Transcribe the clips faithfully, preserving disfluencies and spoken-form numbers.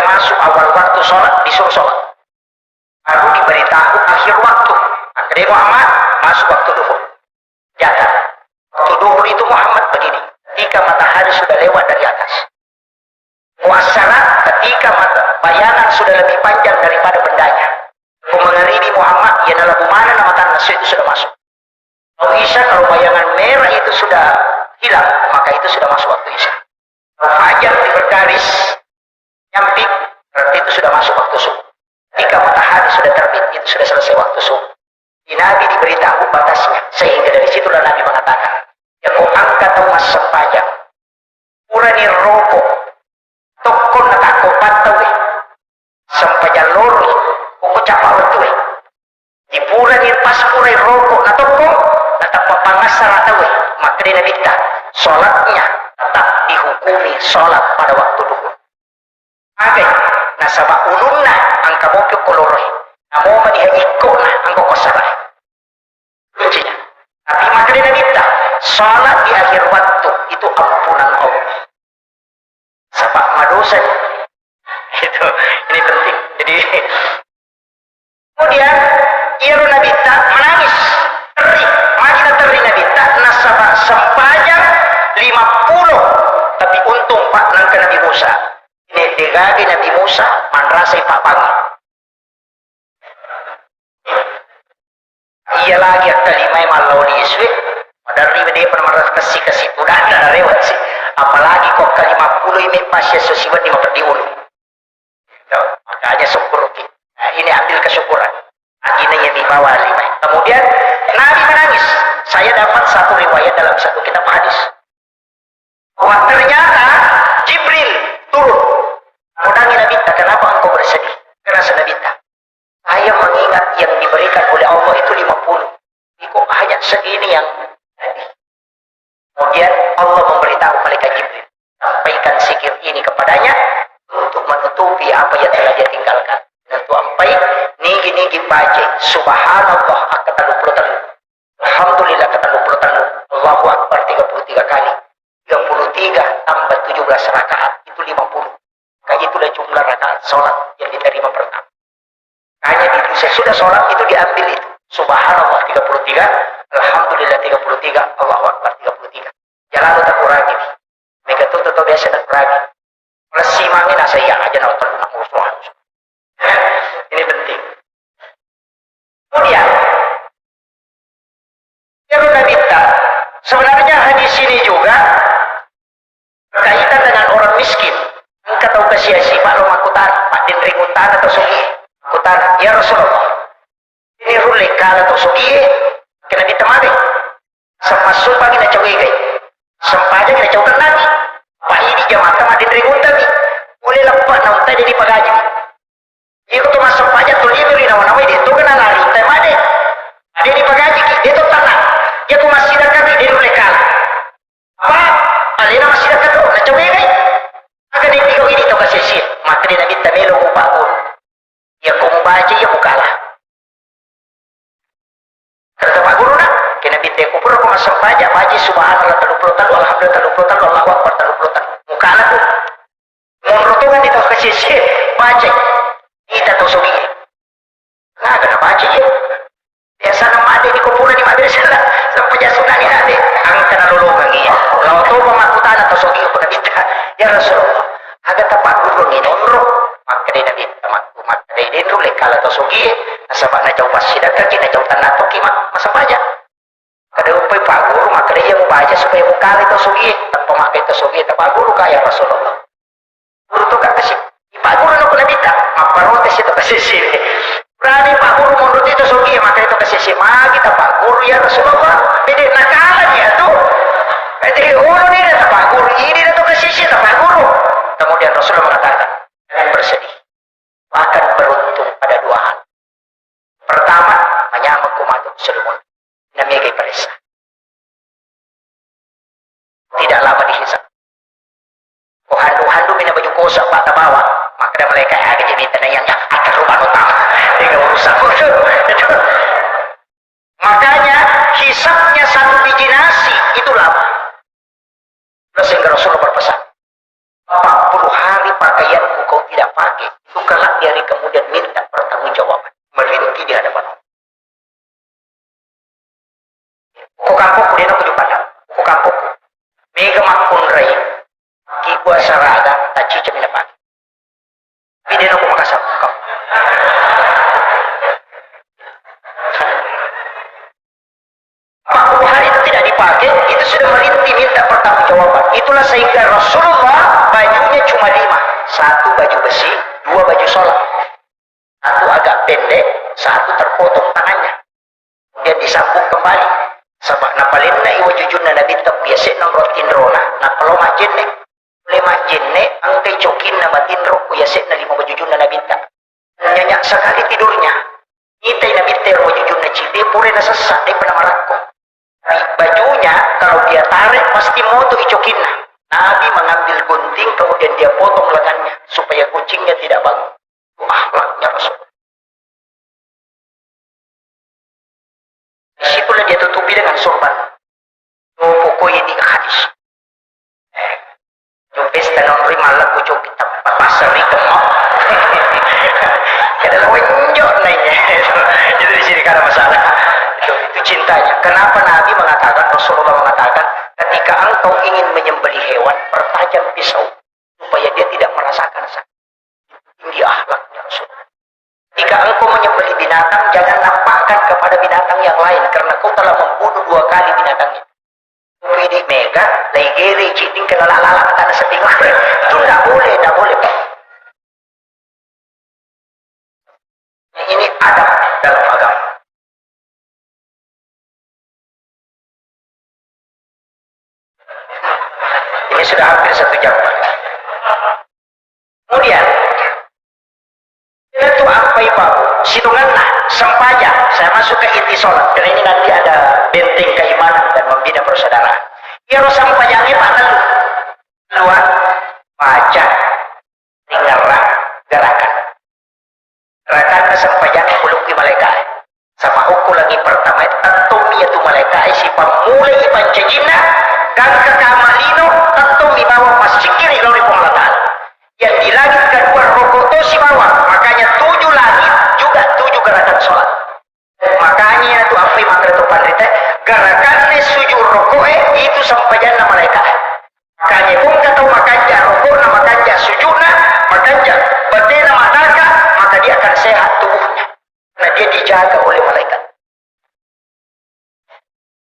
Masuk awal waktu sholat, disuruh sholat. Baru diberitahu akhir waktu. Makkeda Muhammad, masuk waktu duhur. Jaka. Waktu duhur itu Muhammad begini. Ketika matahari sudah lewat dari atas. Muassara ketika mata, bayangan sudah lebih panjang daripada bendanya. Ko mangaribi Muhammad, yana labu mana nama tanah, so itu sudah masuk. Kalau Isya, kalau bayangan merah itu sudah hilang, maka itu sudah masuk waktu Isya. Kalau fajar di bergaris, nyamping, berarti itu sudah masuk waktu subuh. Ketika matahari sudah terbit, itu sudah selesai waktu subuh. Di Nabi diberitahu batasnya, sehingga dari situlah Nabi mengatakan, ya ko angka tau massempajang, purani roko, tokko natakko pattau e, sempajang loro, ko capa wettu e. Dipurani pas purai roko na tokko, natappa pangassara tau e, makkeda Nabitta, sholatnya tetap dihukumi sholat pada waktu duhur. Magai, nasaba ulunna engka mopi okko loroe, namo mani ha ikkona engka okko sarae. Kuncinya. Tapi makkeda Nabitta, sholat di akhir waktu itu ampunan Allah. Saba madosa. Itu, ini penting. Jadi, kemudian, iyaro Nabitta menangis, terri, magi naterri Nabitta, nasaba sempajang lima puluh, tapi untung, Pak, nangka Nabi Musa. Ini degaga Nabi Musa manrasai pabbangi. Iya lagi akkalimai mallao lisu e, maderri de'pa namarrasa kasi-kasi tudanna narewatsi. Apalagi ko akkalima puloi meppa siesso siwenni mapeddi ulu. Tuh, makanya syukuruki. Nah, ini ambil kesyukuran. Agina iya mibawa limai. Kemudian Nabi menangis. Saya dapat satu riwayat dalam satu kitab hadis. Wah, ternyata Jibril turun. Mudangi Nabitta, kenapa engkau bersedih? Karena Nabitta, saya mengingat yang diberikan oleh Allah itu lima puluh. Kok hanya segini yang tadi? Kemudian Allah memberitahu malaikat Jibril, sampaikan zikir ini kepadanya untuk menutupi apa yang telah dia tinggalkan. Untuk ampai nigi-nigi baca subhanallah angka tellu puluh tellu. Alhamdulillah angka tellu puluh tellu. Allahu Akbar tiga puluh tiga kali. Tiga puluh tiga tambah tujuh belas rakaat itu lima puluh. Maka itulah jumlah rakaat sholat yang diterima pertama. Hanya di, sesudah sholat itu diambil itu. Subhanallah tiga puluh tiga, Alhamdulillah tiga puluh tiga, Allahu Akbar tiga puluh tiga. Jalan takurangi. Mega tu tetap biasa takurangi. Plus simangi nasa iya aja na tellu nak ngurus. Ini penting. Kemudian, iyaro Nabitta, sebenarnya hadis ini juga berkaitan dengan orang miskin. Engka tau kasiasi, Pak, lo makkutana, Pak, denreng untana tau sogi. Makkutana, "Ya Rasulullah, ini rulle kala tau sogi e?" Kena Nabitta magai. Semmassumpang na cawegai. Sempajang na cau tennami. Pak, ini jamatta maddenreng untami. Pole leppa na untai de dipagaji. Iko to massempajang to lino ri nawa-nawai de to kena lari untai made. Ade dipagaji ki, de to tanna. Iya ko massidakka ki, de nulle kala. Apa? Alena massidakka to, na cawegai. Aga de tiga ini to kasese. Makkeda Nabitta melo ko Pak Guru. Iya ko mubaca iya mukala. Kata Pak Guru na, kena Nabitta ko pura ko massempajang, baca subhanallah tellu puluh tellu, alhamdulillah tellu puluh tellu, Allahu Akbar tellu puluh tellu. Mukala tu. Monro tu kan di tau kasese, baca. Ita tau sogi. Nah, kena baca iya. Biasa na made di ko pura di madrasah lah, sempajang sunna ni ade. Angka na lolongang iya. Lao to pamakkutana tau sogi ko Nabitta. Ya Rasulullah, aga tapaggurungi nonro? Makkeda Nabitta, makku makkeda denru le kala tau sogi e, nasaba na cau passidakka ki, na cau tanna to ki ma-, massempajang. Kada uppai Pak Guru, makkeda iya mubaca supaya mukala to sogi e. Tappa makkeda to sogi e, ta Pak Guru ka ya Rasulullah. Guru to ka kasi. Pak Guru no ko Nabitta, mapparotes to kasese. Berani Pak Guru monro to sogi e, makkeda to kasese. Magi ta Pak Guru ya Rasulullah. Bede nakala ni atu. Jadi ulu ni ta Pak Guru, ini to kasese ta Pak Guru. Kemudian Rasulullah mengatakan, "Jangan bersedih. Bahkan beruntung pada dua hal. Pertama, manyameng ko matu salimun. Namegai paressa. Tidak lama dihisab. Ko handu-handu mina baju kosa, Pak, tabawa. Makkeda malaikat, ada jadi tanah yang akan rumah utama. Tiga urusan. Makanya, hisabnya satu biji nasi itu lama. Sehingga Rasulullah berpesan, "Empat puluh hari pakaianku kau tidak pakai, Satu agak pendek, satu terpotong tangannya. Kemudian disambung kembali. Saba' napalenna'i wajujunna Nabitta ku yase'na onrong tinrona, nappa lao majjenne'. Pole majjenne', engkai cokinna matinro ku yase'na lima wajujunna Nabitta. Nyenyak sekali tidurnya. Mitai Nabitta ero wajujunna cipe, pura nasessa, de'pa namarakko. Bajunya kalau dia tarik pasti moto'i cokinna. Nabi mengambil gunting kemudian dia potong lengannya supaya kucingnya tidak bangun. Itu akhlaknya Rasul. Disitulah dia tutupi dengan sorban. Oh, pokoknya ini hadis. Eh, Jumpa pesta nonroi malam ku coki tempat pasar itu mau. Kada lawan jo nanya. Itu di sini kada masalah. Itu, itu cintanya. Kenapa Nabi mengatakan, Rasulullah mengatakan, ketika engkau ingin menyembelih hewan, pertajam pisau supaya dia tidak merasakan sakit. Tinggi akhlaknya Rasul. Jika engkau menyembelih binatang, jangan nampakkan kepada binatang yang lain, karena kau telah membunuh dua kali binatang itu. Pidi mega, laigere, ciding, kena lala, tanah seping. Itu ndak boleh, ndak boleh. Ini adab dalam agama. Ini sudah hampir satu jam, Pak. Kemudian, itu apa, Ibu? Situnganna, sempajang. Saya masuk ke inti sholat. Karena ini nanti ada benteng keimanan dan membina persaudaraan. Iyaro sempajangnya, Pak, telu. Dua, baca, dengar, gerakan. Gerakanna sempajang, pulukki malaikae. Sama ukku lagi pertama, tettomi iyatu malaikae sipammulai pancajinna, gangka kama lino, tettomi bawang massikkiri lao ri Puang Allah Ta'ala. Yang di langit kedua rokok to sibawa, makanya tujuh langit juga tujuh gerakan sholat. Makanya tu apa yang makkeda tu panrita, gerakanna sujud rokoe itu sempajanna malaikae. Makanya, engka tau makanja rokokna, makanja sujudna, makanja batena, madaka, maka dia akan sehat tubuhnya. Karena dia dijaga oleh malaikat.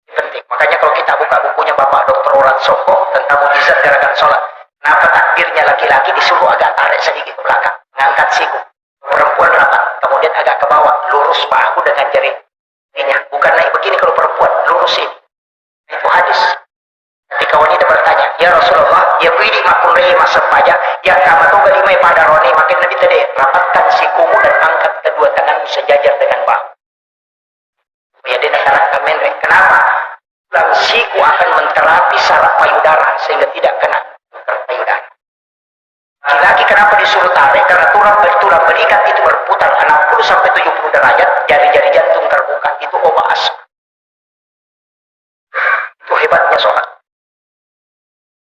Ini penting. Makanya kalau kita buka bukunya Bapak Doktor Oran Soko tentang mujizat gerakan sholat, kenapa takbirnya laki-laki disuruh agak tarik sedikit ke belakang, ngangkat siku. Perempuan rapat, kemudian agak ke bawah, lurus paku dengan jari. Ininya, bukan naik begini kalau perempuan, lurus ini. Itu hadis. Ketika wanita bertanya, "Ya Rasulullah, ya kuidi makkunrai massempajang, ya kama toga lima pada rone?" Makin Nabi tadi, "Rapatkan sikumu dan angkat kedua tanganmu sejajar dengan bahu." Ya, dia natarakkan menre. Kenapa? Tulang siku akan menterapi saraf payudara sehingga tidak kena kanker payudara. Laki-laki kenapa disuruh tarik? Karena tulang, tulang belikat itu berputar enam puluh sampai tujuh puluh derajat, jari-jari jantung terbuka. Itu obat asma. Itu hebatnya sholat.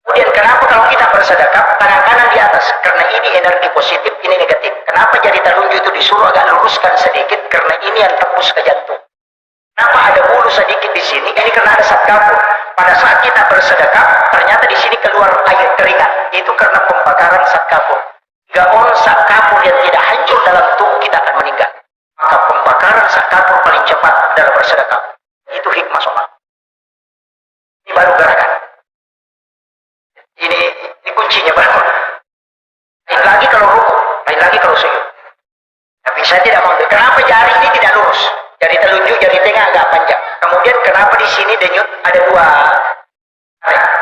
Kemudian kenapa kalau kita bersedekap, tangan kanan di atas? Karena ini energi positif, ini negatif. Kenapa jari telunjuk itu disuruh agak luruskan sedikit? Karena ini yang tembus ke jantung. Kenapa ada bulu sedikit di sini? Ini karena ada zat kafur. Pada saat kita bersedekap, ternyata di sini keluar air keringat. Itu karena pembakaran zat kafur. Jika on zat kafur yang tidak hancur dalam tubuh, kita akan meninggal. Maka pembakaran zat kafur paling cepat dalam bersedekap. Itu hikmah sholat. Ini baru gerakan. Ini, ini kuncinya, Pak. Lain lagi kalau ruku, lain lagi kalau sujud. Tapi saya tidak mau. Kenapa jari ini tidak lurus? Jari telunjuk, jari tengah agak panjang. Kemudian kenapa di sini denyut ada dua?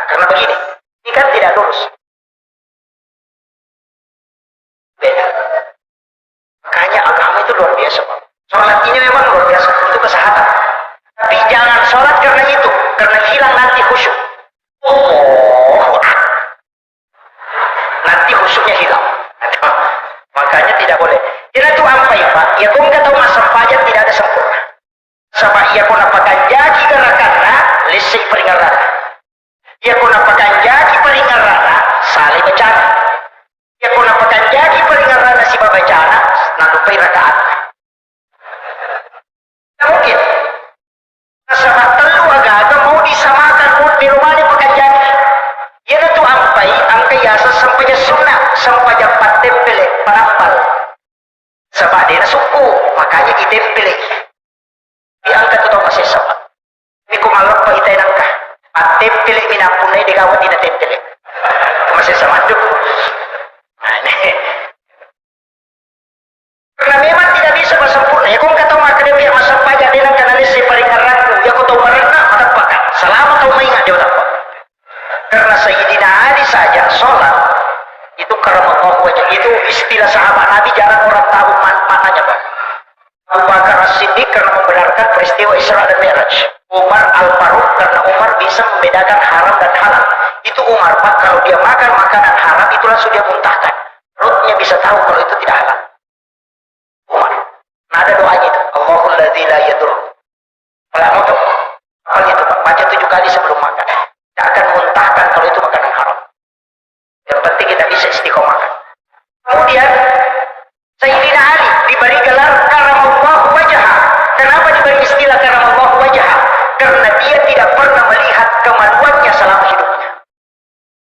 Karena begini. Ini kan tidak lurus. Beda. Makanya agama itu luar biasa, Pak. Sholat ini memang luar biasa untuk kesehatan. Tapi jangan sholat karena itu, karena hilang nanti khusyuk. Oh, nanti khusyuknya hilang. Makanya tidak boleh. Jadi itu apa ya, Pak? Ya, kau nggak tahu masa pelajar tidak ada sempurna. Sebab ia kau napakan jadi gerakanna, listrik peringaran. Iya ko napakanjaki paringerrana, salai bacana. Iya ko napakanjaki paringerrana siba bacana, nallupai rakaatna. Tidak mungkin. Nasaba tellu agaga mau disamakan, mau melo maneng pakanjaki. Iyanatu ampai, engka yaseng sempajang sunna, sempajang pattempele, panappal. Saba de nasukku, Peristiwa Isra dan Mi'raj. Umar Al-Faruq, karena Umar bisa membedakan haram dan halal. Itu Umar, Pak, kalau dia makan makanan haram, itu langsung dia muntahkan. Perutnya bisa tahu kalau itu tidak halal. Umar. Nah, ada doanya itu. Allahul ladzi la yadur. Kalau mau tahu, apa itu, Pak? Baca tujuh kali sebelum makan. Tidak akan muntahkan kalau itu makanan haram. Yang penting kita bisa istiqomah. Kemudian, Sayyidina Ali diberi gelar karamallahu wajhah. Kenapa diberi istilah karamallahu wajhah? Karena dia tidak pernah melihat kemaluannya selama hidupnya.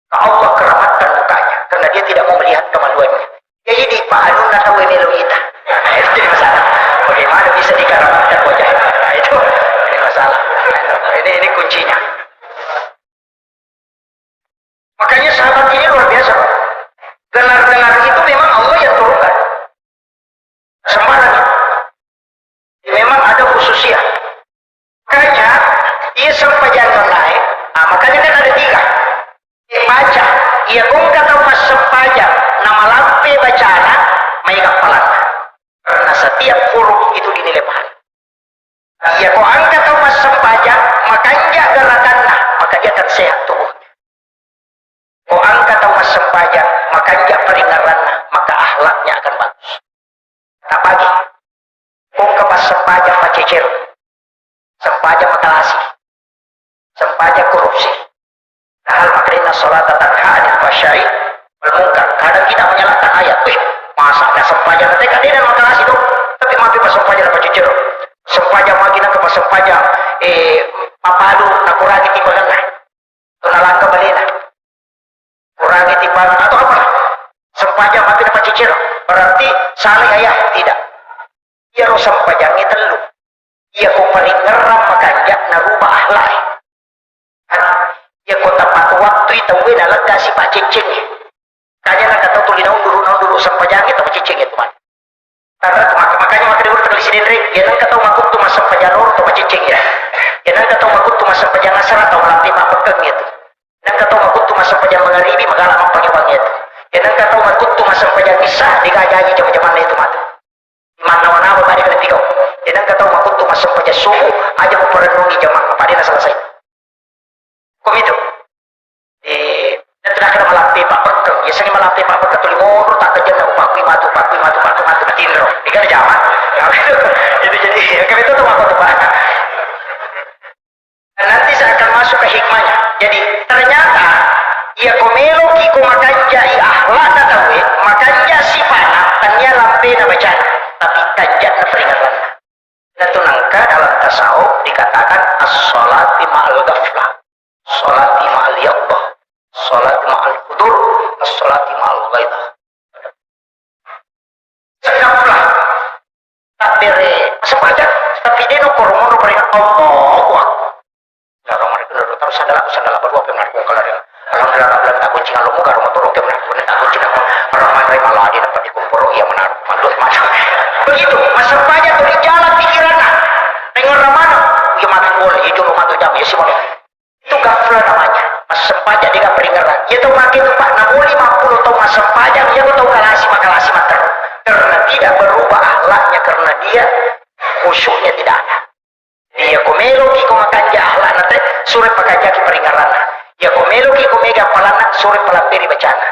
Maka Allah keramatkan mukanya karena dia tidak mau melihat kemaluannya. Jadi di Pak Anu nggak tahu ini lo kita. Nah, itu jadi masalah. Bagaimana bisa dikeramatkan wajahnya? Nah, itu jadi masalah. Nah, itu, ini ini kuncinya. Makanya sahabat ini luar biasa, Pak. Gelar-gelar itu memang Allah yang turunkan. Sembarang. Memang ada khususnya. Makanya, iya sempajang naik. Ah, makanya kan ada tiga. Iya baca. Iya kongka tau massempajang. Nama lampe bacana, mai gappalan. Karena setiap huruf itu dinilai pahala. Iya ko engka tau massempajang, makanja gerakanna, maka dia akan sehat tubuhnya. Ko engka tau massempajang, makanja paringerranna, maka akhlaknya akan bagus. Tapagi, ko engka massempajang macecero, sempajang makalasi, sempajang korupsi, Padahal makanya inna sholata tanha anil fahsya'i wal munkar. Kadang kita menyalahkan ayat. Wih, masa ada sempajang? Teka dia dan makalasi tu. Tapi mapi pas sempajang apa jujur? Sempajang magi nang pas sempajang. Eh, mapadu nakurangi timbanganna. Tu nalangka balena. Kurangi timbangan atau apa? Sempajang mapi napa cicir. Berarti salah ayah? Tidak. Iya ro sempajangi tellu. Iya ko paringerrang makanja narubah akhlak. Iya ko tepat waktu tauwe nalegga sipa ceccengnge. Kanya nengka tau tuli naunduru, naunduru sempajangnge tau ceccengnge tu matu. Karena mak-, makanya maka dulu kali sidenre, ya nengka tau makuttu massempajang loro tau macecceng ya. Ya nengka tau makuttu massempajang asara tau lampe mappekkeng itu. Nengka tau makuttu massempajang mangaribi magala mappangewang itu. Ya nengka tau makuttu massempajang issa digajaji jama-jamanna itu matu. Mannawa-nawa pada kena pigau. Ya nengka tau makuttu massempajang subuh aja muperennungi jama pada na selesai. Komitu. Eh, dan tidak kena malampe pak bekkeng. Ya seni malampe pak bekkeng tuli mono tak kejam nak upakui matu, pakui matu, pakui matu, matinro. Ini kan jama. Itu jadi, ya, kami itu tuh apa tuh, Pak? Dan nanti saya akan masuk ke hikmahnya. Jadi, ternyata, iya ko meloki ko makanjai akhlakna tauwe, makanja sifana, tania lampena bacana, tapi kanjana peringatanna. Natu nangka dalam tasawuf dikatakan as-sholati ma'al ghaflah, sholati ma'al yaqdah, sholati ma'al hudur, as-sholati ma'al ghaidah. Segaplah. Tabbere sempajang, tapi de no koromono peringat Allahu Akbar. Ndarong mereka ndarong terus sandala, sandala baru apa yang menarik kong kelar yang. Alhamdulillah, tak bulan tak kunci kalau muka rumah turun ke menarik, tak kunci nak. Rahman Rahim Allah, dia dapat dikumpul, ia menaruh, malu, malu. Begitu, massempajang tu di jalan pikiranna. Dengan ramana, ia mati boleh, ia jolo mati jam, ia si boleh. Itu ghaflah namanya. Massempajang de' gaga peringerrang. Iya tau make tu, Pak, namo lima puluh taung massempajang, iya ko tau kalasi, makalasi materru. Karena tidak berubah akhlaknya, karena dia khusyuknya tidak ada. Iya ko meloki ko makanja akhlakna te, sure pakanjaki peringerranna. Iya ko meloki ko mega appalanna, sure palabberi bacana.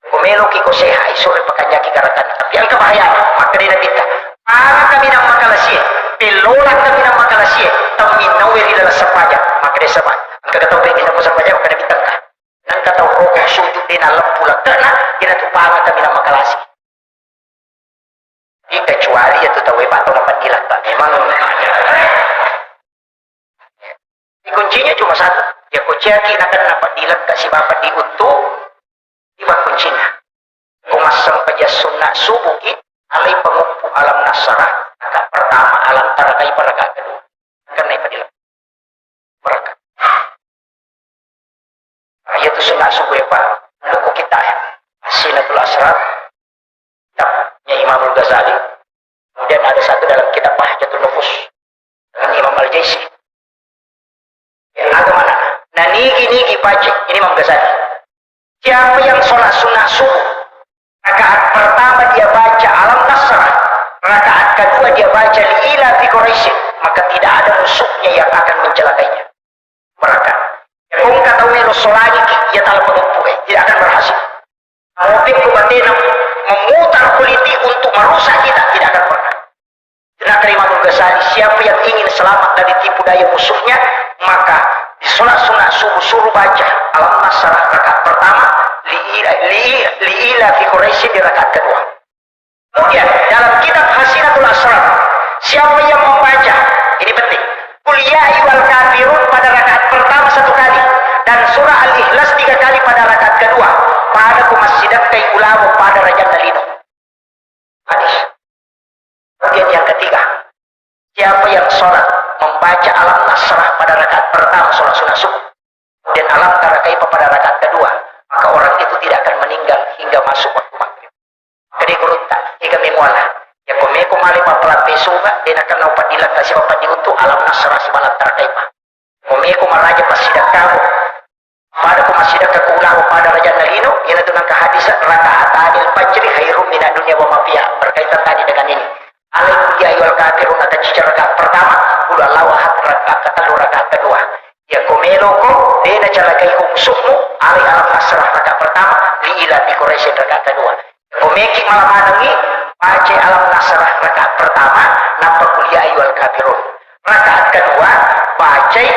Ko meloki ko sehai, sore pakanjaki garakanna. Tapi engka bahayana, makkeda Nabitta, panga kaminang makalasie, pellola kaminang makalasie, tau minnaue ri laleng sempajang. Makkeda saba, engka tau pe minang sempajang, makkeda Nabitta engka. Nengka tau rokok sujud de' nalempu lekkena, ina tu panga kaminang makalasi. Jadi kecuali ya tu tau e, Pak, tau mapeddi lekka. Memang. Jadi kuncinya cuma satu. Ya ko ciaki nakenna peddi lekka sibawa peddi uttu, iba kuncina. Ko massempajang sunna subuh ki, alai panguppu alam nasara, raka pertama, alam tara kaifa raka kedua. Karena ipa di lekka. Berangkat. Nah, iya tu sunna subuh ya, Pak. Buku kita ya. Sinatul Asrar. Kitabnya Imamul Ghazali. Kemudian ada satu dalam kitab Bahjatun Nufus dengan Imam Al-Jaisi. Ya, ada mana? Nah, nigi-nigi baca ini Imam Ghazali. Siapa yang sholat sunnah subuh, rakaat pertama dia baca Alam Nasrah, rakaat kedua dia baca Li ila fi Quraish, Quraisy, maka tidak ada musuhnya yang akan mencelakainya. Berangkat. Ya, kau engka tau melo solangiki, ya, tala pageppu, eh, tidak akan berhasil. Mau pekko batena memutar politik untuk merusak kita, tidak akan pernah. Kata Imam Ghazali, siapa yang ingin selamat dari tipu daya musuhnya, maka di sholat sunat subuh suruh baca Alam Nasrah rakaat pertama, li, li, li ila fi Quraisy di rakaat kedua. Kemudian dalam kitab Hasinatul Asrar, siapa yang membaca, ini penting, Qul ya ayyuhal kafirun pada rakaat pertama satu kali dan surah Al-Ikhlas tiga kali pada rakaat kedua, pada kumassidakkai ulawa pada rajanna lino. Hadis. Kemudian yang ketiga, siapa yang sholat membaca Alam Nasrah pada rakaat pertama sholat sunat subuh, dan Alam Tara Kaifa pada rakaat kedua, maka orang itu tidak akan meninggal hingga masuk waktu maghrib. Jadi gurutta, ega memuala. Ya, ko meko male pappalampe suga, de nakenna upaddilatta sibawa paddiuntu Alam Nasrah sibawa Alam Tara Kaifa. Ko meko maraja passidakkamu, pada ko massidakka ko ulawa pada rajanna lino, iyanatu nengka hadis, raka'atanil fajri khairum minad dunya wa ma fiha. Berkaitan tadi dengan ini. Alai Qul ya ayyuhal kafirun, rakaat pertama, Qul huwallahu ahad, rakaat ketellu, rakaat kedua. Ya, ko meloko, de nacalakai ko musuhmu, alai Alam Nasrah rakaat pertama, li ila fi Quraisyin rakaat kedua. Ko meki mala manengi, baca Alam Nasrah rakaat pertama, nappa Qul ya ayyuhal kafirun. Rakaat kedua, bacai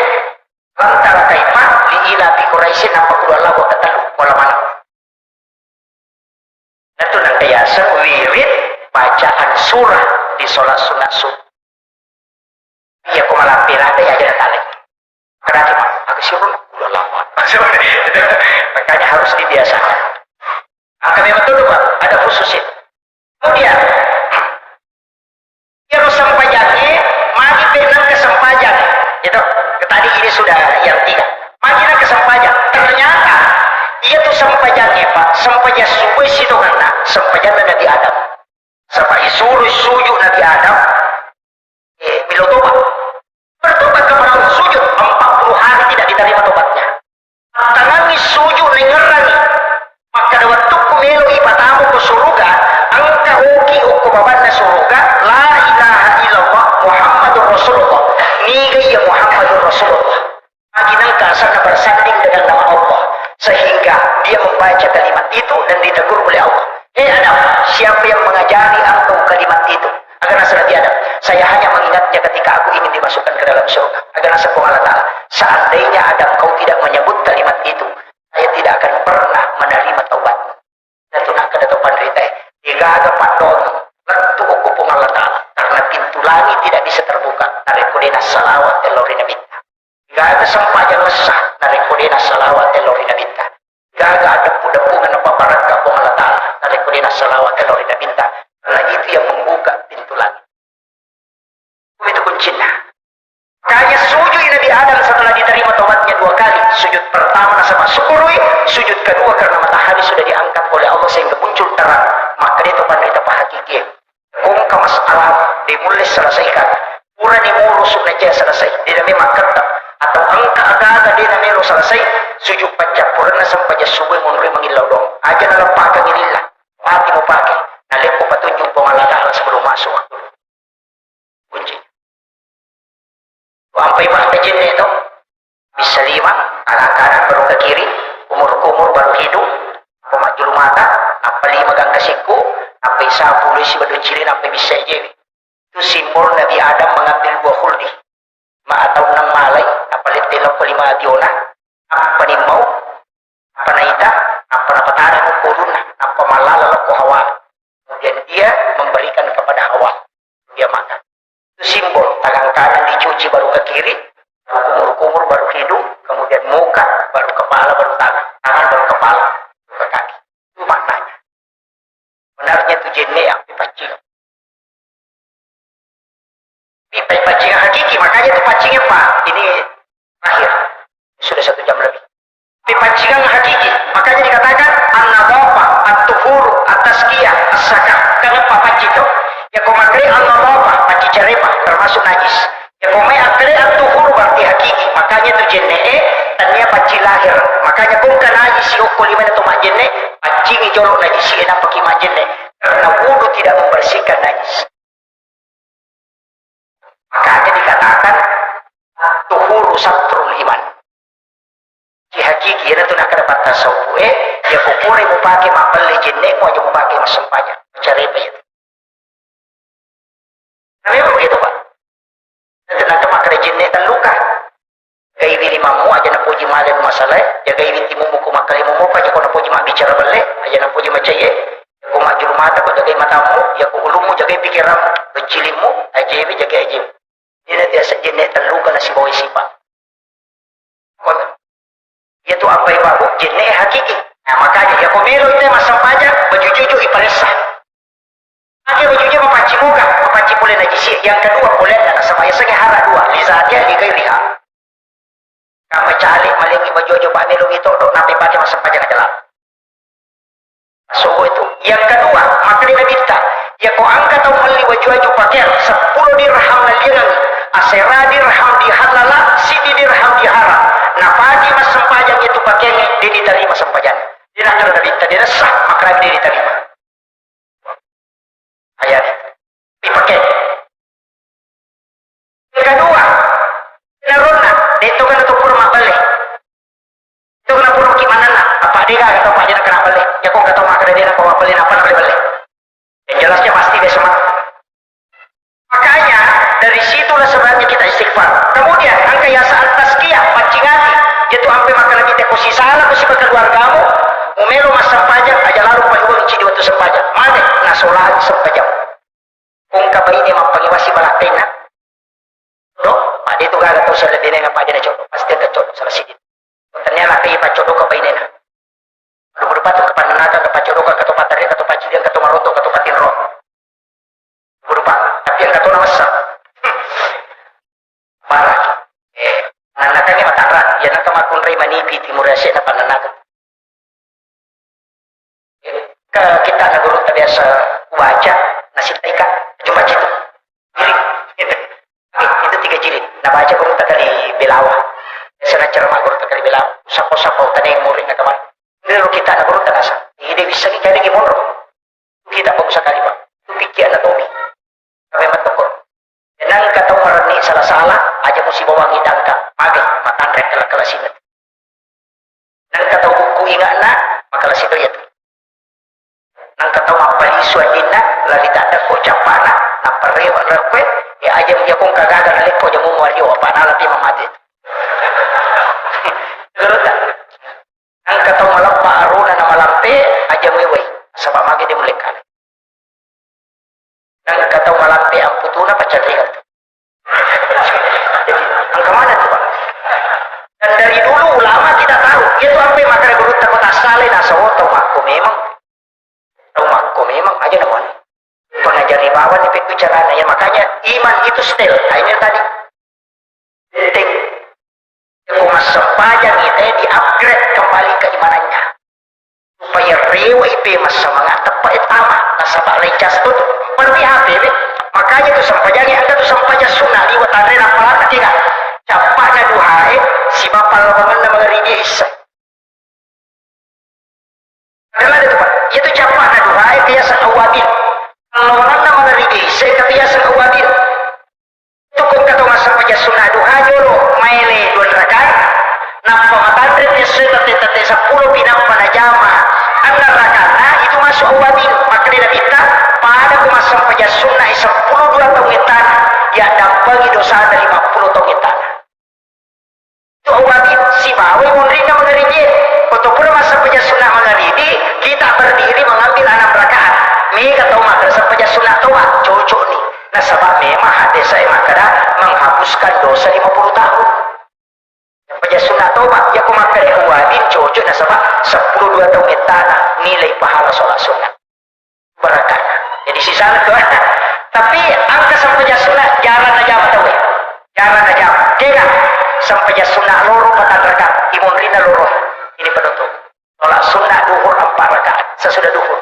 Alam Tara Kaifa, li ila fi Quraisyin, nappa Qul huwallahu ahad ketellu, mala maneng. Natu nengka yaseng wirid bacaan surah di sholat sunat subuh. Iya, ko malampe lada ya aja talai. Kadang cuma, aku sirun, udah lama. Makanya harus dibiasakan. Angka memang tuh, Pak, ada khusus itu. Kemudian, iyaro sempajangnge, magi pe nengka sempajang. Gitu. Tadi ini sudah yang tiga. Magi nengka sempajang. Ternyata, iya tuh sempajangnge, Pak, sempajang subuh situ karena sempajang Nabi Adam. Saba isuro sujud Nabi Adam, eh, melo tobat. Bertobat kepada Allah, sujud empat puluh hari tidak diterima tobatnya. Tangangi sujud nengerangi. Makkeda wettukku melo ipatamu ke suruga, engka oki okko babanna suruga, la ilaha illallah Muhammadur Rasulullah. Niga iya Muhammadur Rasulullah. Magi nengka asanna bersanding dengan nama Allah, sehingga dia membaca kalimat itu dan ditegur oleh Allah. "Hei Adam, siapa yang mengajari engkau kalimat itu?" Aga naseng Nabi Adam, "Saya hanya mengingatnya ketika aku ingin dimasukkan ke dalam surga." Aga naseng Puang Allah Ta'ala, "Seandainya Adam kau tidak menyebut kalimat itu, saya tidak akan pernah menerima taubatmu." Dan tu nakkeda to panritae, degaga paddoangeng lettu okko Puang Allah Ta'ala, karena pintu langit tidak bisa terbuka narekko de nassalawat lao ri Nabitta. Degaga sempajang essa narekko de nassalawat lao ri Nabitta. Degaga addeppu-deppungeng napabarakka Puang Allah Ta'ala narekko de nassalawat lao ri Nabitta, karena itu yang membuka pintu langit. Itu kuncinna. Makanya sujud Nabi Adam setelah diterima tobatnya dua kali. Sujud pertama nasaba syukuri, sujud kedua karena matahari sudah diangkat oleh Allah sehingga muncul terang. Maka dia itu panrita pahakiki. Kongka masalah de mulle selesaikan. Purani mulu sunna jaya selesai. De name makketta. Atau engka aga-aga de namelo selesai. Sujud paccappurenna sempajang subuh munrui mangillau dong. Aja naleppakang ililla. Mati mupake. Naleppo patunjuk Puang Allah Ta'ala sebelum masuk waktu. Kunci. Ampai pa pejenne to. Bisa lima, kanan-kanan baru ke kiri, umur-umur baru hidung, apa majjulu mata, apa lima gangka sikku, apa isa pulisi baru cili, apa bisa jewi. Itu simbol Nabi Adam mengambil buah khuldi. Ma atau enam malai, apa lette lokko lima tiona, apa nimbau, apa naita, apa napatara lokko ulunna, apa malala lokko Hawa. Kemudian dia memberikan kepada Hawa. Dia makan. Itu simbol, tangan kanan dicuci baru ke kiri, baru kumur-kumur, baru hidung, kemudian muka, baru kepala, baru tangan, tangan baru kepala, baru ke kaki. Itu maknanya. Benarnya itu jenne yang dipancing. Dipancing hakiki, makanya itu pancingnya, Pak. Ini terakhir. Sudah satu jam lebih. Dipancing hakiki. Makanya dikatakan an-nadhafah, at-tuhur, at-tazkiyah, as-zakah. Kan apa pancing itu? Ya, ko makkeda an-nadhafah, pancing carepa, termasuk najis. Ya, ko mai akkeda at-tuhur berarti hakiki. Makanya itu jenne e, tania pancing lahir. Makanya ko engka najis si okko lima itu majenne, pancingi jolo najis e, napaki majenne. Karena wudu tidak membersihkan najis. Maka Pura mupake mabbelle jenne'mu aja mupake massempajang. Macarepa itu. Nah, memang begitu, Pak. Nanti, nanti makkeda jenne telluka. Jagaiwi limammu aja napoji male masalah, jagaiwi timummu ko makkalimu muka aja ko napoji mabbicara belle, aja napoji macaiye. Ko majjulu mata ko jagai matammu, ya ko ulummu jagai pikiranmu, becilimmu, ajewi jagai ajewi. Ina biasa jenne telluka nasibawai sipa. Kon-, iyatu ampai babu jenne hakiki. Nah, makanya ya ko melo itu massempajang, baju juju iparessa. Ake baju juju mapaccing muka, mapaccing pole najisi. Yang kedua pole nasaba yasengnge hara dua, li zatiha, li ghairiha. Kama cale malengi baju aja pak melo itu dok, nape pake massempajang aja lah. Sobo itu. Yang kedua, makkeda Nabitta, ya ko engka tau melli waju-waju pakeang seppulo dirham naliangengngi, asera dirham dihallala, siddi dirham diharam. Napake massempajang itu pakeangnge, de diterima sempajang. Dia nakkeda Nabitta, dia sah, makkeda de diterima. Ayat. Dipake. Kedua, naronna, de to kana to pura mabballe. Itu kenapa rugi manenna? Apa de gaga tau pajana kena belle? Ya kok gak tau makkeda de napa belle, napa na belle? Yang jelasnya pasti besok malam. Makanya dari situlah sebenarnya kita istighfar. Kemudian angka yasa tazkiyah, pancing hati. Itu ampe makkeda Nabitta ko sisala ko sipa keluargamu, mumelo massempajang, aja lalu pajuang cidi waktu sempajang. Mane, nasolang sempajang. Engka baine mappangewasi balakkainna. Do, pada itu gaga tau sellebinenga pada na coddo, pasti engka coddo salah siji. Tania lakkai paccodoka bainena. Aduh, berupa tu kepannanakan, kepaccodokan, katu patarri, katu paccidian, katu maroto, katu patinro. Berupa, tapi yang katu namassa. Parah. Eh, nanakannya matarra, ya naka makunrai manipi timur Asia na pannanakan. Ke kita na gurutta biasa baca, nasittai ka, jumpa citu. Jilid. Itu tiga jilid. Nah, baca gurutta kali Belawa. Biasa na ceramah gurutta kali Belawa. Sapa-sapa utanai murid na kamar. Ini lo kita na gurutta nasa. Ide bisa ni jadi gimoro. Kita bagus sekali, Pak. Itu pikiran na tomi. Tapi betul kok. Nangka tau marenni sala-sala, aja musibawangi dangka, magai, matanre kala-kala sinet. Nangka tau bukku inga'na, makala situ iya tu. Nangka tau mappalisu addinna, lari tadda ko cappana, nappa rewa rekwe, ya aja muja kong kagaga nalekko aja mumu ario, apa nalapi mamate. Nangka tau maleppa arona na malampe, aja muewai, saba magi de mulekka. Nangka tau malampe amputuna pacarriga tu. Jadi, angka mana tu, Pak? Dan dari dulu ulama kita tahu, itu ampe makkeda gurutta ko tassalai nasawo tau makko memang. Tau makko memang aja namanya. Pengajari bawang ni pekku carana ya, makanya iman itu setel. Nah, ini tadi. Penting. Ko massempajang ite di-upgrade kembali keimanannya. Supaya rewa ipe massamanga teppe tama, nasaba lecas tu. Perlu H P be. Makanya tu sempajangi, engka tu sempajang sunnah liwa tanre napalata kega. Cappana duhae, siba pallawangenna mangaribi isya. Adalah itu, Pak. Itu cappana duhae biasa awabin. Pallawangenna mangaribi isya, itu biasa awabin. Itu ko engka tau massempajang sunna duha jolo, maele dua rakaat, nappa matanre essoe tette-tette seppulo pi nappa najama enneng rakaatna, itu masuk awwabin. Makkeda Nabitta, pada ko massempajang sunna seppulo dua taung ettana, yaddampengi dosana lima puluh taung ettana. Tu awwabin, sibawai munrinna mangaribi. Ko to pura massempajang sunna mangaribi, kita berdiri mengambil enam rakaat. Mega tau makkeda sempajang sunna toa, cocok ni. Nasaba memang haddesae makkeda menghapuskan dosa lima puluh tahun. Sempajang sunna toa, ya ko makkeda awwabin cocok nasaba seppulo dua taung ettana nilai pahala sholat sunna. Barakahna. Jadi sisana tu. Tapi engka sempajang sunna jarang najama tauwe. Jarang najama. Dega sempajang sunna loro patang rakaat. Imunrinna loro. Ini penutup. Sholat sunna duhur empat rakaat. Sesudah duhur.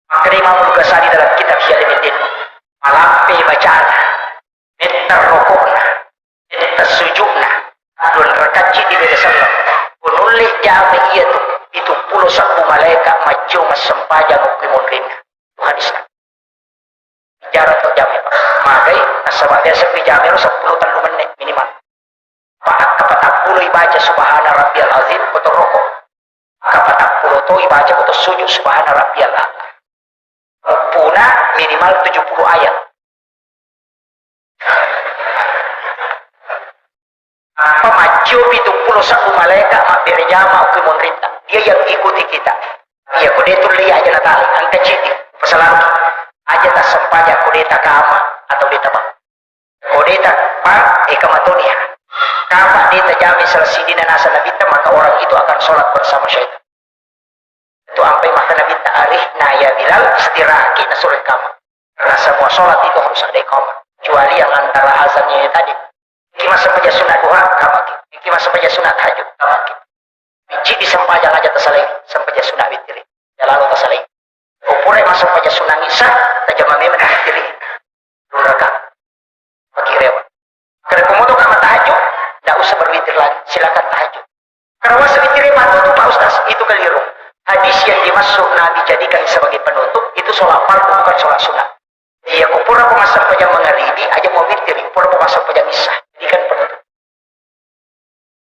Makkeda Imam Al-Ghazali dalam kitab Ihya Ulumuddin. Malampe bacana. Metta rokokna, metta sujudna, dua rakaat ceddi beda selleng. Ko nulle jama iya tu, pitu pulo sebbu malaeka majjo massempajang okko munrinna. Tu hadisna. Bicara to jama, Pak. Magai, nasaba biasa pi jama ro seppulo tellu menit minimal. Apa akka patappulo ibaca subhana rabbiyal azim ko to roko. Akka patappulo Ko ibaca ko to sujud subhana rabbiyal a'la. Muppuna minimal tujuh puluh ayat. Apa maccio pitung pulo sabbu malaika mabbere jama okko monrinta. Dia yang ikuti kita. Iya, ko de tulle aja natali, engka cidi, pasalaruki. Aja tassempajang ko de takama atau de tabang. Ko de tabang, eka matoni ya. Kapa de tajami salah sidina nasa nabitta, maka orang itu akan sholat bersama syaitan. Itu ampai maka nabitta, arihna ya Bilal, istirahatki nasuro kama. Karena semua sholat itu harus ada iqamah. Kecuali yang antara azannya tadi. Iki massempajang sunat duha, kamaki. Iki massempajang sunat tahajud, kamaki. Bicci di sempajang aja tasalai, sempajang sunat witiri. Ya lalu tasalai. Upure massempajang sunat isya, tajama memang witiri. Dua rakaat. Pagi rewa. Karena pemotongan tahajud, ndak usah berwitir lagi. Silakan tahajud. Karena wasa witiri penutup, Pak Ustaz, itu keliru. Hadis yang dimaksud Nabi jadikan sebagai penutup, itu sholat fardu, bukan sholat sunat. Iya, ko pura ko massempajang mangaribi, aja mau witir, pura ko massempajang isya. Jadikan penutup.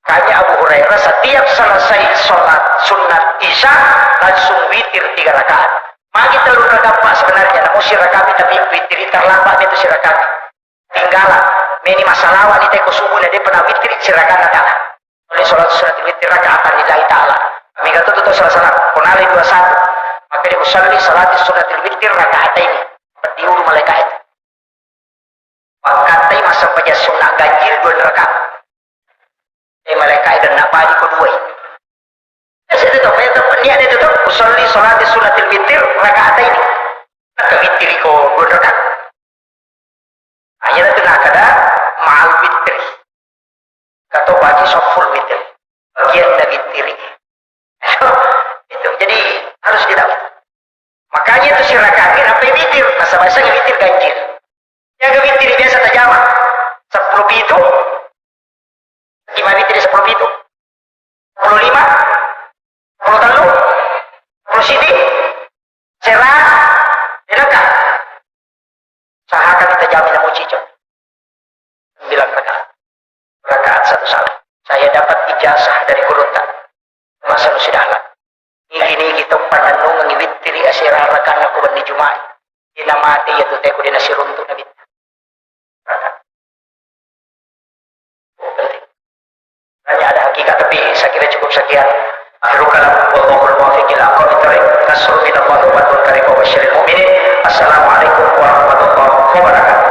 Makanya Abu Hurairah setiap selesai sholat sunat isya, langsung witir tiga rakaat. Magi tellu rakaat, Pak, sebenarnya, namun si rakaat tapi witiri terlambat itu si rakaat. Tinggala, meni massalawa ni teko subuh na depa na witiri si rakaat na tala. Oleh sholat sunat witiri rakaat lillahi ta'ala. Mega tu tu salah-salah. Konali dua satu. Maka dia usalli salati sunat witiri rakaat ini. Diulu malaikat itu. Pakkatai massempajang sunat ganjil dua rakaat. Eh, malaikat dan nak bali ko dua. Biasa itu tuh, itu niat itu tuh, usalli salati sunatil witir rakaat ini. Maka witiri ko dua rakaat. Hanya itu nak ada ma'al witri. Kata bagi soful witri. Bagian dari witiri. Itu, jadi harus kita. Makanya itu si rakaat ini sampai witir. Masa-masa witir ganjil. Jaga witiri biasa tajama. Sepuluh pitu. Lima witiri sepuluh pitu. Sepuluh lima. Sepuluh tellu. Sepuluh sidi. Sera. Dilengkap. Sahaka kita jamin namu cico. Sembilan rakaat. Rakaat satu salam. Saya dapat ijazah dari gurunta. Masa nu sidalang. Nigi-nigi tau pannennungengngi wittiri asera rakaat ko wenni Juma'i. Dena mate iya tu teko dena siruntu nabitta. Rakaat. Oh, penting. Hanya ada hakikat, tapi saya kira cukup sekian. Akhirul kalam, wallahul muwaffiq ila aqwamit thariq. Nasrun minallahi wa fathun qarib wa basyiril mu'minin. Assalamualaikum warahmatullahi wabarakatuh.